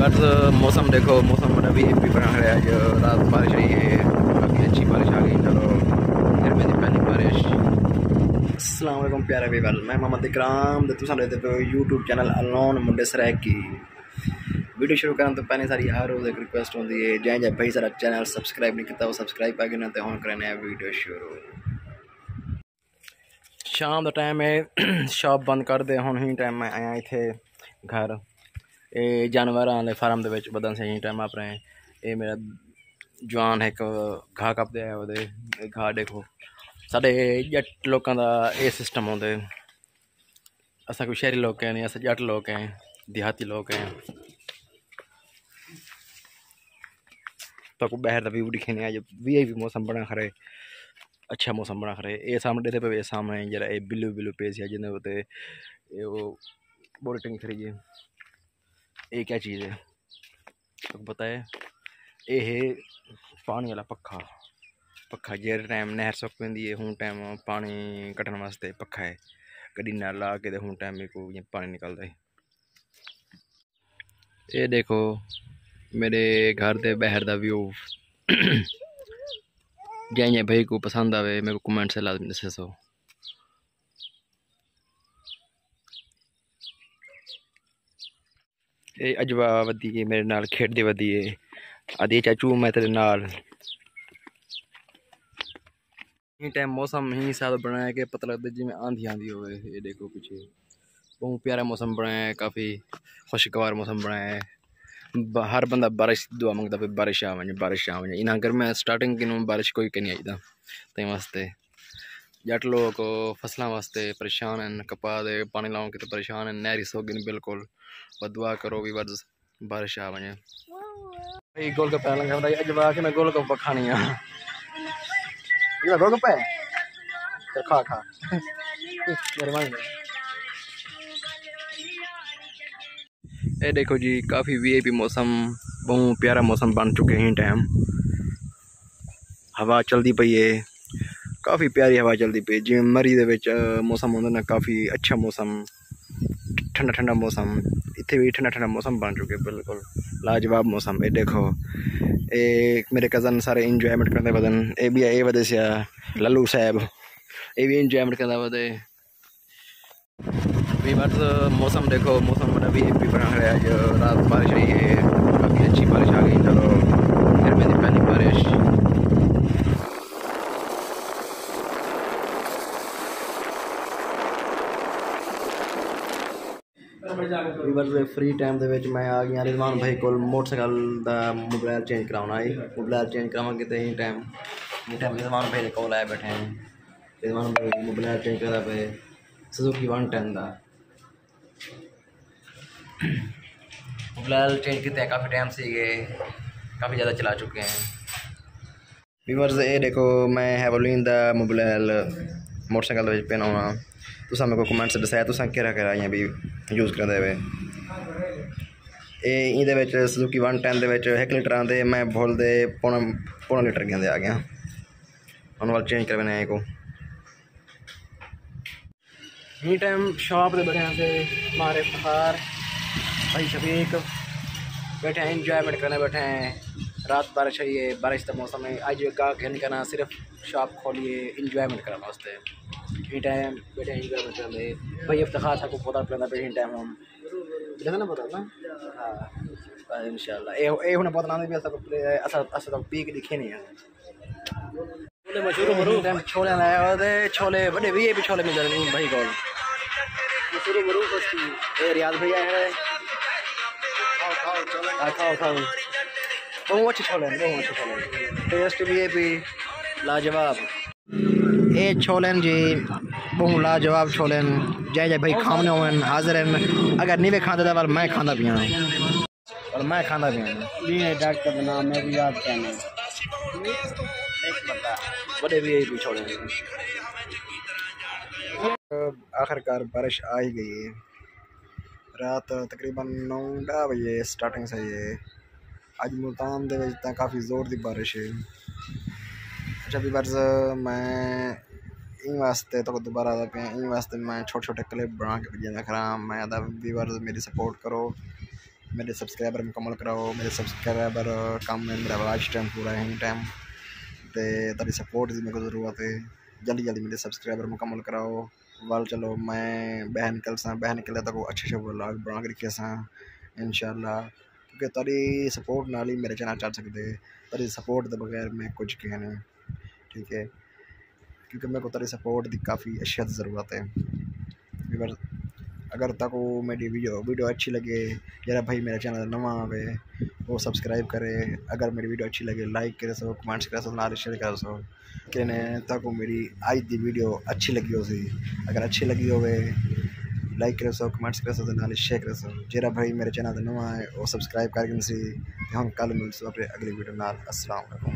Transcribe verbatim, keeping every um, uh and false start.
بس موسم ݙیکھو، موسم بڑا وی آئی پی بݨا کھڑا ہے۔ اڄ رات بارش آئی ہے، کافی اچھی بارش آ گئی۔ چلو، گرمی دی پہلی بارش۔ السلام علیکم پیارے ویورز، میں محمد اکرام تے تساں ݙیکھدے پئے ہو یوٹیوب چینل انون منڈے سرائیکی۔ ویڈیو شروع کرݨ توں پہلے ساݙی ہر روز ہک ریکویسٹ ہوندی ہے، جیں جیں بھائی ساݙا چینل سبسکرائب نہیں کیتا، وہ سبسکرائب کر ڳھنو تے ہݨ کرݨے ہیں ویڈیو شروع۔ شام دا ٹائم ہے، شاپ بند کر ݙے۔ ہݨ ہی ٹائم میں آیا اتھے گھر، اے جانوراں والے فارم دے وچ ٻدھݨ سے ہی ٹائم اپݨے۔ اے میرا جوان ہک گھا کپدے آیا ودے، اے گھا ݙیکھو۔ ساݙے ڄٹ لوکاں دا اے سسٹم ہوندے، اساں کوئی شہری لوک ہیں نہیں، اساں ڄٹ لوک ہیں، دیہاتی لوک ہیں۔ تہاکوں ٻاہر دا ویو ݙکھیندے ہیں، اڄ وی آئی پی موسم بݨا کھڑے، اچھا موسم بݨا کھڑے۔ اے سامݨے ݙیکھدے پئے، اے سامݨے جیڑھا اے بلیو بلیو پئے سی، جیندے اتے اے او بوری ٹنگی کھڑی ہے۔ اے کیا چیز ہے؟ تہاکوں پتہ ہے؟ اے ہے پاݨی والا پکھا۔ پکھا جیڑھے ٹائم نہر سک ویندی ہے، ہوں ٹائم پاݨی کڈھݨ واسطے پکھا ہے، گݙی نال لا کے تے ہوں ٹائم میکوں پاݨی نکلدا ہے۔ اے ݙیکھو میݙے گھر دے ٻاہر دا ویو۔ جیں جیں بھائی کوں پسند آوے، میکوں کمنٹ سے لازمی ݙسیسو۔ اے اجوا ودی ہے میݙے نال، کھیݙدی ودی ہے، آہدی چاچو میں تیݙے نال۔ ایں ٹائم موسم ہی سادہ بݨایا کہ پتہ لڳدا جیویں آندھی آندی ہووے۔ اے ݙیکھو پچھے ٻہوں پیارا موسم بݨایا ہے، کافی خوشگوار موسم بݨایا ہے۔ ب-، ہر بندہ بارش دی دعا منگدا پئے، بارش آ ونڄے، بارش آ ونڄے۔ انہاں گرمیاں سٹارٹنگ کنوں بارش کوئی کائنی آئی تاں تئیں واسطے ڄٹ لوک فصلاں واسطے پریشان ہن، کپاہ دے پاݨی لاوݨ کیتے پریشان ہن، نہری سوڳن بالکل۔ بس دعا کرو ویورز، بارش آ ونڄے۔ بھائی گول گپے والا کھاوݨ، اڄ وا کے میں گول گپے کھاݨی آ۔ یہ گول گپے؟ چل کھا، کھا۔ مہربانی۔ اے ݙیکھو جی، کافی وی آئی پی موسم، ٻہوں پیارا موسم بݨ چکے ہیں ٹائم۔ ہوا چلدی پئی ہے، کافی پیاری ہوا چلدی پئی ہے۔ جیویں مری دے وچ، آ، موسم ہوندا نا، کافی اچھا موسم، ٹھنڈا ٹھنڈا موسم، اتھے وی ٹھنڈا ٹھنڈا موسم بݨ چکے، بالکل لاجواب موسم۔ اے ݙیکھو، اے میݙے کزن سارے انجوائمنٹ کریندے ودن۔ اے ٻیا اے ودے سیا للو صاحب، اے وی انجوائمنٹ کریندا ودے۔ ویورز، موسم ݙیکھو، موسم بڑا وی آئی پی بݨا کھڑا ہے۔ اڄ رات بارش آئی ہے، کافی اچھی بارش آ گئی۔ چلو، گرمی دی پہلی بارش۔ ویورز، فری ٹائم دے وچ میں آ ڳیا رضوان بھائی کول موٹر سائیکل دا موبلائل چینج کراوݨ آئی۔ موبلائل چینج کراوݨ کیتے ایں ٹائم، ایں ٹائم رضوان بھائی دے کول آئے ٻیٹھے ہیں۔ رضوان بھائی موبلائل چینج کریندا پئے، سوزوکی ون ٹین دا۔ موبلائل چینج کیتے کافی ٹائم سی ڳئے، کافی زیادہ چلا چکے ہیں۔ ویورز، اے ݙیکھو، میں ہیولین دا موبلائل موٹر سائیکل دے وچ پیا ہونا۔ تساں میکوں کمنٹس ݙسایا، تساں کیڑھا کیڑھا ایاں بھی یوز کریندے ہوئے۔ اے ایندے وچ سوزوکی ون ٹین دے وچ ہک لیٹر آندے، میں بھل دے پونا، پونا لیٹر گھندے آ ڳیا۔ ہݨ ول چینج کرویندے ہیں ایکوں۔ ہی ٹائم شاپ تے ٻیٹھے ہیں تے مارے فخار، بھائی شفیق، ٻیٹھے ہیں، انجوائمنٹ کرݨے ٻیٹھے ہیں۔ رات بارش آئی ہے، بارش دا موسم ہے۔ اڄ گاہک گھن کنا، صرف شاپ کھولی ہے انجوائمنٹ کرݨ واسطے۔ ہی ٹائم ٻیٹھے ہیں، انجوائمنٹ کریندے۔ بھائی افتخار ساکوں بوتل پلیندا پئے ہی ٹائم ہم۔ ݙیکھو نا بوتل نا؟ ہاں۔ بس انشاءاللہ۔ اے، اے ہݨ بوتل آندی پئی، اساں کوں پلے-، اساں، اساں تاں پی کے ݙکھیندے ہیں۔ چھولے مشہور مرو۔ ٹائم چھولے آیا تے چھولے وݙے وی آئی پی چھولے ملدے نے بھائی کول۔ مشہور مرو بس کی۔ اے ریاض بھائی آئے ہیں۔ کھاؤ، کھاؤ، چلو۔ ہاں، کھاؤ، کھاؤ۔ ٻہوں اچھے چھولے ہیں، ٻہوں اچھے چھولے ہیں۔ ٹیسٹ وی آئی پی، لاجواب۔ اے چھولے ہیں جی، ٻہوں لاجواب چھولے ہیں۔ جے جے بھائی کھاوݨے ہوون، حاضر ہیں۔ اگر نہیں وی کھاندے تاں ول میں کھاندا پیاں۔ پر میں کھاندا پیاں۔ نہیں ہے ڈاکٹر دا نام، میں بھی یاد کرنا۔ وݙے وی آئی پی چھوڑے۔ آخر کار بارش آ ہی ڳئی ہے۔ رات تقریباً نو ݙاہ وڄے سٹارٹنگ تھئی ہے۔ اڄ ملتان دے وچ تاں کافی زور دی بارش ہے۔ اچھا ویورز، میں ایں واسطے تہاکوں دوبارہ آہدا پیاں، ایں واسطے میں چھوٹے چھوٹے کلپ بݨا کے بھیجیندا کھڑاں۔ میں آہدا ویورز میݙی سپورٹ کرو۔ میرے سبسکرائبر مکمل کراؤ۔ میرے سبسکرائبر کم ہے، میرا واچ ٹائم پورا ہے ٹائم، تے تہاݙی سپورٹ دی میکوں ضرورت ہے۔ جلدی جلدی میرے سبسکرائبر مکمل کراؤ۔ ول چلو، میں ٻاہر نکلساں، ٻاہر نکل تے تہاکوں اچھے اچھے ولاگ بݨا کے ݙکھیساں انشاءاللہ، کیونکہ تہاݙی سپورٹ نال ہی میرا چینل چل سڳدے۔ تہاݙی سپورٹ دے بغیر میں کجھ کائنی، ٹھیک ہے، کیونکہ میکوں تہاݙی سپورٹ دی کافی اشد ضرورت ہے۔ اگر اگر تہاکوں میری ویڈیو ویڈیو اچھی لگے، جیڑھا بھائی میرے چینل تے نواں آوے، وہ سبسکرائب کرے۔ اگر میری ویڈیو اچھی لگے، لائک کریسو، کمنٹس کریسو، نال شیئر کریسو۔ کہ نے تہاکوں میری اڄ دی ویڈیو اچھی لڳی ہوسی۔ اگر اچھی لڳی ہووے، لائک کریسو، کمنٹس کریسو تے نال شیئر کریسو۔ جیڑھا بھائی میرے چینل تے نواں ہے، وہ سبسکرائب کر گھنسی۔ تے ہݨ کل ملسوں اپݨے اڳلی ویڈیو نال۔ السلام علیکم۔